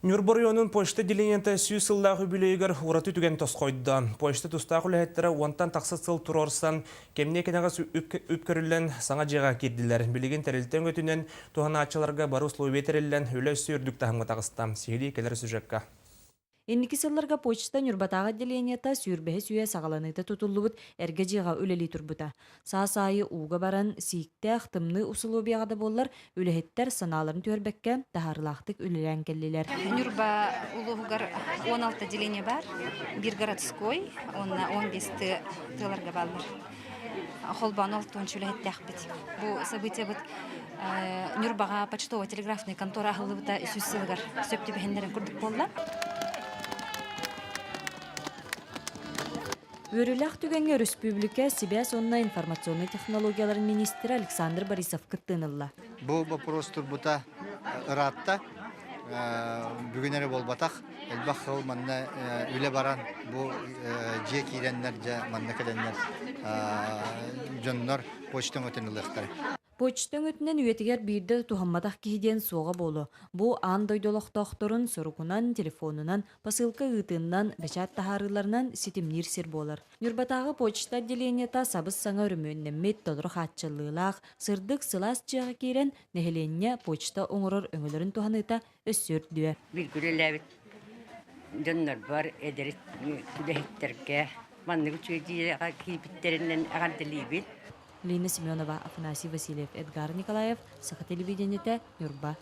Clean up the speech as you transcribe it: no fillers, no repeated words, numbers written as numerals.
Ньурба оройуонун почта отделениета 100 сыллаах үбүлүөйүгэр ураты түгэн тосхойдо. Почта тустаах үлэһиттэрэ уонтан тахса сыл туруорсан, кэмниэ кэнэҕэс үп көрүллэн, саҥа дьиэҕэ киирдилэр. Билигин тэрилтэ өҥөтүнэн туһанааччыларга бары условия тэриллэн, үлэ өссө үрдүк таһымҥа таҕыста. Сиһилии кэлэр сюжекка. Инники сылларга почта Ньурбатааҕы отделениета сүүрбэһис үйэ саҕаланыыта тутуллубут эргэ дьиэҕэ үлэлии турбута. Саас аайы ууга баран, сииктээх, тымныы усулуобуйаҕа да буоллар, үлэһиттэр санааларын түһэрбэккэ, таһаарыылаахтык үлэлээн кэллилэр. Ньурба улууһугар 16 отделение баар, биир городской уонна 15 тыаларга бааллар. Холбоон 60 үлэһиттээхпит. Бу событиебыт Ньурбаҕа почтово-телеграфный контора аһыллыбыта 300 сылыгар сөп түбэһиннэрин курдук буолла. Үөрүүлээх түгэҥҥэ өрөспүүбүлүкэ сибээс уонна информационнай технологияларын миниистирэ Александр Борисов кыттыыны ылла. Бу боппуруос турбута ыраатта. Бүгүн эрэ буолбатах. Элбэх сыл манна үлэ баран, бу дьиэ киирэннэр, дьэ манна кэлэннэр дьоннор почта өҥөтүн ылыахтара. Почта өҥөтүнэн үйэтигэр биирдэ да туһамматах киһи диэн суоҕа буолуо. Бу аан дойду олохтоохторун суругунан, телефонунан, посылка ыытыыннан, бэчээт таһаарыыларынан ситимниир сир буолар. Ньурбатааҕы почта отделениета сабыс-саҥа өрөмүөннэммит, толору хааччыллыылаах, сырдык, сылаас дьиэҕэ киирэн, нэһилиэнньэ почта оҥорор өҥөлөрүн туһаныыта өссө үрдүө. Бииргэ үлэлээбит дьоннорбор, эдэр үлэһиттэргэ маннык үчүгэй дьиэҕэ киирбиттэринэн эҕэрдэлиибин. Лина Семенова, Афанасий Васильев, Эдгар Николаев, Саха телевидениетэ, Ньурба.